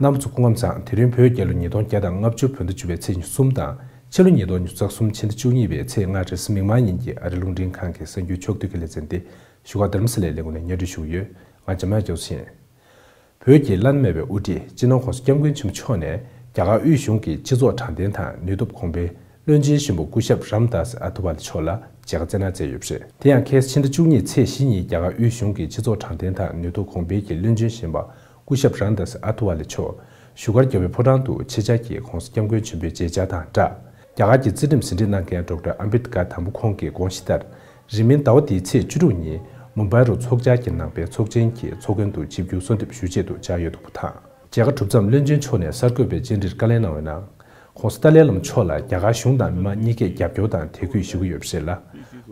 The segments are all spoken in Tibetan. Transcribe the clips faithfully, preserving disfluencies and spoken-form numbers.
རྣམ་པ་ཚོ་སྐུ་ཁམས་བཟང་། དེ་རིང་བོད་རྒྱལ་ལོ་ཉིས་སྟོང་བརྒྱ་དང་ལྔ་བཅུ་བོད་ཟླ་བཅུ་པའི་ཚེས་ཉི་ཤུ་གསུམ་དང་ཕྱི་ལོ་ཉིས་སྟོང་ཉི་ཤུ་རྩ་གསུམ་ཕྱི་ཟླ་བཅུ་གཉིས་པའི་ཚེས་ལྔ་རེས་གཟའ་མིག་དམར་ཉིན་གྱི་ཨ་རི་རླུང་འཕྲིན་ཁང་གི་གསར་འགྱུར་ཕྱོགས་བསྡུས་ཀྱི་ལེ་ཚན་འདི་བཞུགས་སྒར་རྡ་རམ་ས་ལའི་ལས་ཁུངས་ནས་སྙན་སྒྲོན་ཞུ་གི་ཡོད། ང་འཇམ་དབྱངས་སྐྱབས་སུ་ཡིན། བོད་ཀྱི་བླ་ན་མེད་པའི་དབུ་ཁྲིད་སྤྱི་ནོར་༸གོང་ས་༸སྐྱབས་མགོན་ཆེན་པོ་མཆོག་ནས་རྒྱ་གར་དབུས་གཞུང་གི་སྤྱི་ཚོགས་དྲང་བདེན་དང་ནུས་སྟོབས་གོང་འཕེལ་བློན་ཆེན་གཞོན་པ་སྐུ་ཞབས་རམ་དཱས་ཨ་ཐུ་ཝ་ལི་མཆོག་ལ་མཇལ་ཁ་བསྩལ་གནང་མཛད་ཡོད་པ་རེད། དེ་ཡང་ཁ་སང་ཕྱི་ཟླ་བཅུ་གཉིས་ཚེས་བཞི་ཉིན་རྒྱ་གར་དབུས་གཞུང་གི་སྤྱི་ཚོགས་དྲང་བདེན་དང་ནུས་སྟོབས་གོང་འཕེལ་གྱི་བློན་ཆེན་གཞོན་པ་སྐུ་ཞབས་རམ་དཱས་ཨ་ཐུ་ཝ་ལི་མཆོག་བཞུགས་སྒར་རྒྱལ་བའི་ཕོ་བྲང་དུ་ཆེད་བཅར་གྱིས་༸གོང་ས་༸སྐྱབས་མགོན་ཆེན་པོའི་མཇལ་བཅར་དང་སྦྲགས། རྒྱ་གར་གྱི་རྩིས་ཁྲིམས་ཟིན་བྲིས་གནང་མཁན་ཌོག་ཊར་ཨམ་བེད་ཀར་དམ་པ་ཁོང་གིས་དགོངས་གཞི་ལྟར། རིང་མིན་ཟླ་བ་འདིའི་ཚེས་བཅུ་དྲུག་ཉིན་མུམ་བྷའི་རུ་ཚོགས་བཅར་གྱི་ནང་པའི་ཚོགས་ཆེན་གྱི་ཚོགས་མགོན་དུ་ཆིབས་བསྒྱུར་གསོལ་འདེབས་ཞུ་ཆེད་དུ་བཅར་ཡོད་འདུག་པ་དང་། མཇལ་ཁ་གྲུབ་མཚམས་བློན་ཆེན་མཆོག་ནས་གསར་འགོད་པའི་བཅར་འདྲིར་བཀའ་ལན་གནང་བའི་ནང་། ༸གོང་ས་ཏཱ་ལའི་བླ་མ་མཆོག་ལ་རྒྱ་གར་གཞུང་དང་མི་མང་གཉིས་ཀས་རྒྱབ་སྐྱོར་དང་དད་གུས་ཞུ་གི་ཡོད་པ་རེད་ལ།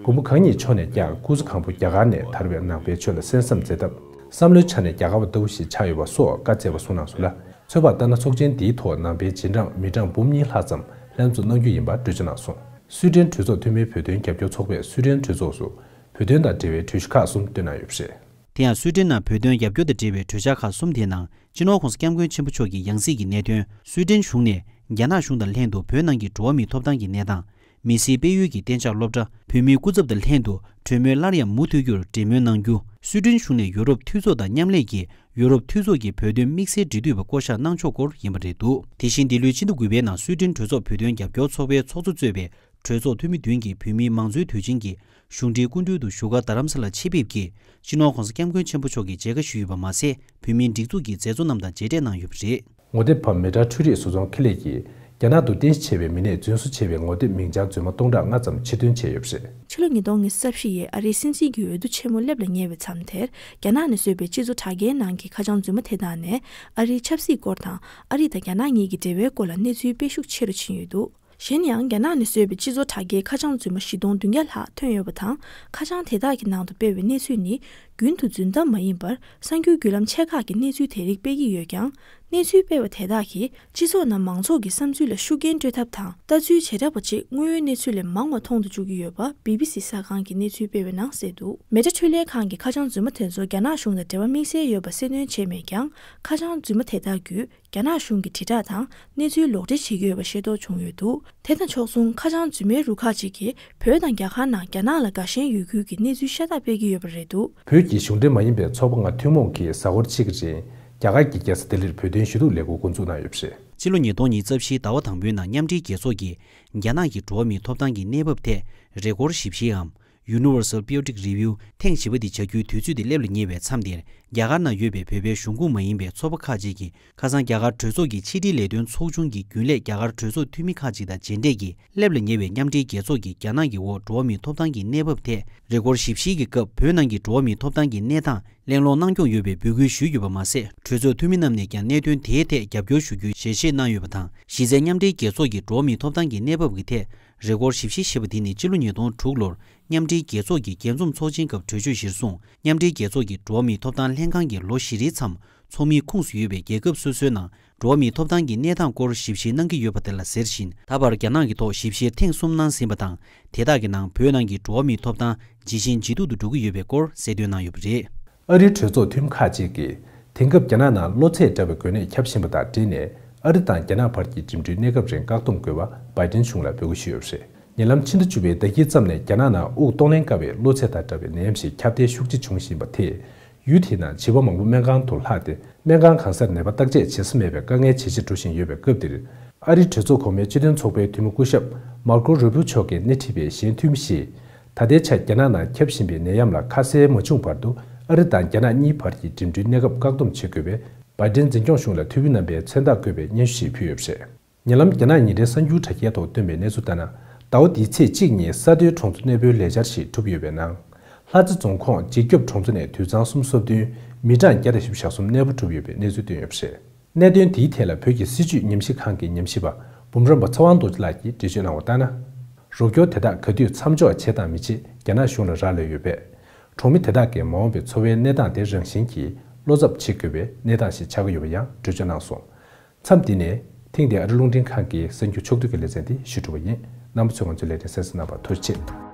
མགོན་པོ་གང་ཉིད་མཆོག་ནས་ཀྱང་སྐུ་གཟུགས་གང་པོ་རྒྱ་གར་ནས་དར་བའི་ནང་པའི་ཆོས་ལ་གསན་བསམ་མཛད་སྟབས། བསམ་བློའི་ཆ་ནས་རྒྱ་གར་བ་ལྟ་བུ་ཞིག་ཆགས་ཡོད་པ་སོགས་བཀའ་སྩལ་བ་གསུངས་གནང་སོང་ལ། ཚོད་དཔག་ལྟར་ན་ཚོགས་ཆེན་འདིའི་ཐོག་ནང་པའི་རྗེས་འབྲང་མི་གྲངས་འབུམ་གཉིས་ལྷག་ཙམ་ལྷན་འཛོམས་གནང་རྒྱུ་ཡིན་པ་འགྲེལ་བརྗོད་གནང་སོང་། སུའེ་ཏེན་གྲོས་ཚོགས་འཐུས་མིའི་བོད་དོན་རྒྱབ་སྐྱོར་ཚོགས་པས་སུའེ་ཏེན་གྲོས་ཚོགས་སུ་བོད་དོན་དང་འབྲེལ་བའི་གྲོས་གཞི་ཁག་གསུམ་བཏོན་གནང་ཡོད་པ་རེད། དེ་ཡང་སུའེ་ཏེན་ནང་བོད་དོན་རྒྱབ་སྐྱོར་དང་འབྲེལ་བའི་གྲོས་འཆར་ཁག་གསུམ་དེའི་ནང་སྤྱི་ནོར་༸གོང་ས་༸སྐྱབས་མགོན་ཆེན་པོ་མཆོག་གི་ཡང་སྲིད་ཀྱི་གནད་དོན། སུའེ་ཏེན་གཞུང་ནས་རྒྱ་ནག་གཞུང་དང་ལྷན་དུ་བོད་ནང་གི་འགྲོ་བ་མིའི་ཐོབ་ཐང་གི་གནས་སྟངས། མི་སེར་སྤེལ་ཡུལ་གྱི་གཏན་འཇགས་སློབ་གྲྭ། བོད་མིའི་སྐུ་ཚབ་དང་ལྷན་དུ་གྲོས་མོལ་སླར་ཡང་མུ་མཐུད་རྒྱུར་འབྲེལ་མོལ་གནང་རྒྱུ། སུའེ་ཏེན་གཞུང་ནས་ཡུ་རོབ་འཐུས་ཚོགས་དང་མཉམ་ལས་ཀྱིས་ཡུ་རོབ་འཐུས་ཚོགས་ཀྱི་བོད་དོན་དམིགས་བསལ་འབྲེལ་མཐུད་པ་བསྐོ་གཞག་གནང་ཕྱོགས་སྐོར་ཡིན་པ་རེད་འདུག་དེ་བཞིན་འདི་ལོའི་ཕྱི་ཟླ་དགུ་པའི་ནང་སུའེ་ཏེན་གྲོས་ཚོགས་བོད་དོན་རྒྱབ་སྐྱོར་ཚོགས་པའི་ཚོགས་གཙོ་གཙོས་པའི་གྲོས་ཚོགས་འཐུས་མི་བདུན་གྱིས་བོད་མིའི་མང་གཙོའི་དུས་ཆེན་གྱི་གཞུང་འབྲེལ་སྐུ་མགྲོན་དུ་བཞུགས་སྒར་རྡ་རམ་ས་ལར་ཆེད་ཕེབས་ཀྱིས་སྤྱི་ནོར་༸གོང་ས་༸སྐྱབས་མགོན་ཆེན་པོ་མཆོག་གི་མཇལ་ཁ་ཞུས་ཡོད་པ་མ་ཟད། བོད་མིའི་སྒྲིག་འཛུགས་ཀྱི་མཛད་གཙོ་རྣམས་དང་མཇལ་འཕྲད་གནང་ཡོད་པ་རེད། ངོ་དེབ་བམ་མེ་ཏྲ་འཕྲུལ་རིག་བཟོ་ཚོང་ཁེ་ལས་ཀྱིས་རྒྱ་ནག་ཏུ་རྟེན་གཞི་བྱས་པའི་མི་སྣས་རྫུན་བཟོ་བྱས་པའི་ངོ་དེབ་མིང་བྱང་རྫུན་མ་སྟོང་ཕྲག་ལྔ་ཙམ་ཕྱིར་འདོན་བྱས་ཡོད་པ་རེད། ཕྱི་ལོ་ཉིས་སྟོང་ཉི་ཤུ་རྩ་བཞི་ཡི་ཨ་རིའི་སྲིད་འཛིན་གྱི་འོས་བསྡུ་ཆེན་མོ་སླེབས་ལ་ཉེ་བའི་མཚམས་དེར། རྒྱ་ནག་ནས་བཟོས་པའི་སྤྱི་ཚོགས་དྲ་རྒྱའི་ནང་གི་ཁ་བྱང་རྫུན་མ་དེ་དག་ནས་ཨ་རིའི་ཆབ་སྲིད་སྐོར་དང་། ཨ་རི་དང་རྒྱ་ནག་གཉིས་ཀྱི་འབྲེལ་བའི་སྐོར་ལ་གནས་ཚུལ་སྤེལ་ཤུགས་ཆེ་རུ་ཕྱིན་ཡོད་འདུག་གཞན་ཡང་། རྒྱ་ནག་ནས་བཟོས་པའི་སྤྱི་ཚོགས་དྲ་རྒྱའི་ཁ་བྱང་རྫུན་མ་བཞི་སྟོང་བདུན་བརྒྱ་ལྷག་ཐོན་ཡོད་པ་དང་། ཁ་བྱང་དེ་དག་གི་ནང་དུ་སྤེལ་བའི་གནས་ཚུལ་ནི། རྒྱུན་དུ་རྫུན་གཏམ་མ་ཡིན་པར། གསར་འགྱུར་བརྒྱུད་ལམ་ཆེ་ཁག་གི་གནས་ཚུལ་དེ་རིགས་སྤེལ་གྱི་ཡོད་ཀྱང་། གནས་ཚུལ་སྤེལ་བ་དེ་དག་གིས་སྤྱི་ཚོགས་ནང་མང་ཚོགས་ཀྱི་བསམ་ཚུལ་ལ་ཤུགས་རྐྱེན་སྤྲོད་ཐབས་དང་། ལྟ་ཚུལ་བྱེ་བྲག་པ་ཅིག་དངོས་ཡོད་གནས་ཚུལ་ལས་མང་བ་མཐོང་དུ་འཇུག་གི་ཡོད་པ། བི་བི་སི་གསར་ཁང་གིས་གནས་ཚུལ་སྤེལ་བའི་ནང་གསལ་འདུག་མེ་ཏྲ་འཕྲུལ་ལས་ཁང་གི་ཁ་བྱང་རྫུན་མ་དེ་ཚོ་རྒྱ་ནག་གཞུང་དང་འབྲེལ་བ་དམིགས་བསལ་ཡོད་པ་གསལ་སྟོན་བྱས་མེད་ཀྱང་། ཁ་བྱང་རྫུན་མ་དེ་དག་བརྒྱུད། རྒྱ་ནག་གཞུང་གི་དྲིལ་བསྒྲགས་དང་གནས་ཚུལ་ལོག་འགྲེལ་བྱེད་ཀྱི་ཡོད་པ་ཤེས་རྟོགས་བྱུང་ཡོད་འདུག་དེ་དང་ཕྱོགས་མཚུངས། ཁ་བྱང་རྫུན་མའི་རུ་ཁག་ཅིག་གིས་བོད་དང་རྒྱ་གར་ནང་རྒྱ་ནག་ལ་དགའ་ཞེན་ཡོད་ཁུལ་གྱི་གནས་ཚུལ་ཤ་སྟག་སྤེལ་གྱི་ཡོད་པ་རེད་འདུག་བོད་ཀྱི་གཞུང་འབྲེལ་མ་ཡིན་པའི་ཚོགས་པ་ལྔ་ཐུན་མོང་གིས་གཟའ་འཁོར་གཅིག་གི་རིང་རྒྱ་གར་གྱི་རྒྱལ་ས་ལྡི་ལིར་བོད་དོན་ཞུ་གཏུག་ལས་འགུལ་འགོ་འཛུགས་གནང་ཡོད་པ་རེད། ཕྱི་ལོ་ཉིས་སྟོང་ཉི་ཤུ་རྩ་བཞིའི་ཟླ་བ་དང་པོའི་ནང་མཉམ་འབྲེལ་རྒྱལ་ཚོགས་ཀྱིས་རྒྱ་ནག་གི་འགྲོ་བ་མིའི་ཐོབ་ཐང་གི་གནས་བབ་ཐད་རེ་སྐོར་ཞིབ་བཤེར་འམ། Universal Periodic Review ཐེངས་བཞི་པ་འདི་བྱ་རྒྱུའི་དུས་ཚོད་དེ་སླེབས་ལ་ཉེ་བའི་མཚམས་དེར། རྒྱ་གར་ནང་ཡོད་པའི་བོད་པའི་གཞུང་ཁོངས་མ་ཡིན་པའི་ཚོགས་པ་ཁག་ཅིག་གིས། ཁ་སང་རྒྱ་གར་གྲོས་ཚོགས་ཀྱི་ཕྱི་དྲིལ་ལས་དོན་ཚོགས་ཆུང་གི་རྒྱུན་ལས་རྒྱ་གར་གྲོས་ཚོགས་འཐུས་མི་ཁག་ཅིག་དང་མཇལ་འཕྲད་ཀྱིས། སླེབས་ལ་ཉེ་བའི་མཉམ་འབྲེལ་རྒྱལ་ཚོགས་ཀྱིས་རྒྱ་ནག་གི་འོག་འགྲོ་བ་མིའི་ཐོབ་ཐང་གི་གནས་བབ་ཐད་རེ་སྐོར་ཞིབ་བཤེར་གྱི་སྐབས། བོད་ནང་གི་འགྲོ་བ་མིའི་ཐོབ་ཐང་གི་གནས་སྟངས་གླེང་སློང་གནང་སྐྱོང་ཡོད་པའི་འབོད་སྐུལ་ཞུས་ཡོད་པ་མ་ཟད། གྲོས་ཚོགས་འཐུས་མི་རྣམས་ནས་ཀྱང་གནད་དོན་དེའི་ཐད་རྒྱབ་སྐྱོར་ཞུ་རྒྱུའི་ཞལ་བཞེས་གནང་ཡོད་པ་དང་། གཞི་རྩའི་མཉམ་འབྲེལ་རྒྱལ་ཚོགས་ཀྱི་འགྲོ་བ་མིའི་ཐོབ་ཐང་གི་གནས་བབ་ཀྱི་ཐད་རེ་སྐོར་ཞིབ་བཤེར་ཞེས་པ་དེ་ནི་ཕྱི་ལོ་ཉིས་སྟོང་དྲུག་ལོར་མཉམ་འབྲེལ་རྒྱལ་ཚོགས་ཀྱི་རྒྱས་འཛོམས་ཚོགས་ཆེན་སྐབས་གྲོས་ཆོད་གཞིར་བཟུང་། མཉམ་འབྲེལ་རྒྱལ་ཚོགས་ཀྱི་འགྲོ་བ་མིའི་ཐོབ་ཐང་ལྷན་ཁང་གི་ལོ་བཞི་རེའི་མཚམས་ཚོགས་མིའི་ཁོངས་སུ་ཡོད་པའི་རྒྱལ་ཁབ་སོ་སོའི་ནང་འགྲོ་བ་མིའི་ཐོབ་ཐང་གི་གནས་སྟངས་སྐོར་ཞིབ་བཤེར་གནང་གི་ཡོད་པ་དེ་ལ་ཟེར་བཞིན། ད་བར་རྒྱ་ནག་གི་ཐོག་ཞིབ་བཤེར་ཐེངས་གསུམ་གནང་ཟིན་པ་དང་། དེ་དག་གི་ནང་བོད་ནང་གི་འགྲོ་བ་མིའི་ཐོབ་ཐང་ཇི་བཞིན་ཇེ་སྡུག་ཏུ་འགྲོ་གི་ཡོད་པའི་སྐོར་གསལ་སྟོན་གནང་ཡོད་པ་རེད། ཨ་རིའི་གྲོས་ཚོགས་འཐུས་མི་ཁག་ཅིག་གིས། དེང་སྐབས་རྒྱ་ནག་ནང་གློ་ཚད་བཀྲ་བའི་འགོས་ནད་ཁྱབ་བཞིན་པ་དང་འབྲེལ་ནས། ཨ་རི་དང་རྒྱ་ནག་བར་གྱི་འགྲིམ་འགྲུལ་གནས་སྐབས་རིང་བཀག་སྡོམ་དགོས་པ་བྷའི་ཏིན་གཞུང་ལ་འབོད་སྐུལ་ཞུས་ཡོད་པ་རེད། ཉེ་ལམ་ཕྱི་ཟླ་བཅུ་པའི་ཟླ་དཀྱིལ་ཙམ་ནས་རྒྱ་ནག་ནང་དབུགས་གཏོང་ལེན་དཀའ་བའི་གློ་ཚད་དང་འདྲ་བའི་ནད་ཡམས་ཤིག་ཁྱབ་གདལ་ཤུགས་ཆེ་བྱུང་བཞིན་པ་དེས། ཡུལ་དེའི་ནང་བྱིས་པ་མང་པོ་སྨན་ཁང་དུ་ལྷག་སྟེ། སྨན་ཁང་གང་སར་ནད་པ་བརྟག་དཔྱད་བྱེད་ས་མེད་པའི་དཀའ་ངལ་ཇེ་ཆེར་འགྲོ་བཞིན་ཡོད་པའི་སྐབས་འདིར། ཨ་རིའི་གྲོས་ཚོགས་གོང་མའི་སྤྱི་མཐུན་ཚོགས་པའི་འཐུས་མི་སྐུ་ཞབས་མར་ཀོ་རུ་བྷིའོ་མཆོག་གིས་སྣེ་ཁྲིད་པའི་གཞན་འཐུས་མི་ཞིག། ད་ལྟའི་ཆར་རྒྱ་ནག་ནང་ཁྱབ་བཞིན་པའི་ནད་ཡམས་ལ་ཁ་གསལ་མ་བྱུང་བར་དུ། ཨ་རི་དང་རྒྱ་ནག་གཉིས་བར་གྱི་འགྲིམ་འགྲུལ་གནས་སྐབས་བཀག་སྡོམ་བྱེད་དགོས་པའི་བྷའི་ཏིན་འཛིན་སྐྱོང་གཞུང་ལ་འཐུས་མི་རྣམ་པས་མཚན་རྟགས་བཀོད་པའི་སྙན་ཞུ་ཞིག་ཕུལ་ཡོད་པ་རེད། ཉེ་ལམ་རྒྱ་ནག་ཉིན་རེའི་གསར་འགྱུར་དྲ་རྒྱའི་ཐོག་བཏོན་པའི་གནས་ཚུལ་ལྟར་ན། ཟླ་བ་འདིའི་ཚེས་གཅིག་ཉིན་ས་མཐོའི་གྲོང་ཚོ་གནས་སྤོའི་ལས་འཆར་ཞིག་གྲུབ་ཡོད་པའི་ནང་། ལྷ་རྩེ་རྫོང་ཁོངས་འཇིགས་སྐྱོབ་གྲོང་ཚོ་ནས་དུད་ཚང་གསུམ་སོར་བདུན། མི་གྲངས་བརྒྱ་དང་བཞི་བཅུ་ཞེ་གསུམ་གནས་སྤོ་གྲུབ་ཡོད་པའི་གནས་ཚུལ་བཏོན་ཡོད་པ་རེད། གནད་དོན་དེའི་ཐད་ལ་བོད་ཀྱི་སྲིད་བྱུས་ཉམས་ཞིབ་ཁང་གི་ཉམས་ཞིབ་པ་འབུམ་རམས་པ་ཚེ་དབང་རྡོ་རྗེ་ལགས་ཀྱིས་འགྲེལ་བརྗོད་གནང་བ་ལྟར་ན། རོགས་སྐྱོར་དེ་དག་ག་དུས་མཚམས་འཇོག་བྱེད་དང་མི་བྱེད་རྒྱ་ནག་གཞུང་ལ་རག་ལས་ཡོད་པས། གྲོང་མི་དེ་དག་གིས་མ་འོངས་པའི་འཚོ་བའི་གནས་སྟངས་དེ་རང་བཞིན་གྱིས་བློ་འཚབ་བྱེད་དགོས་པའི་གནས་སྟངས་ཤིག་ཆགས་ཀྱི་ཡོད་པ་ཡང་འགྲེལ་བརྗོད་གནང་སོང་། མཚམས་འདི་ནས་ཐེངས་འདིའི་ཨ་རི་རླུང་འཕྲིན་ཁང་གི་གསར་འགྱུར་ཕྱོགས་བསྡུས་ཀྱི་ལེ་ཚན་འདི་ཞུ་གྲུབ་པ་ཡིན། རྣམ་པ་ཚོས་ང་ཚོའི་ལས་རིམ་གསན་གཟིགས་གནང་བར་ཐུགས་རྗེ་ཆེ།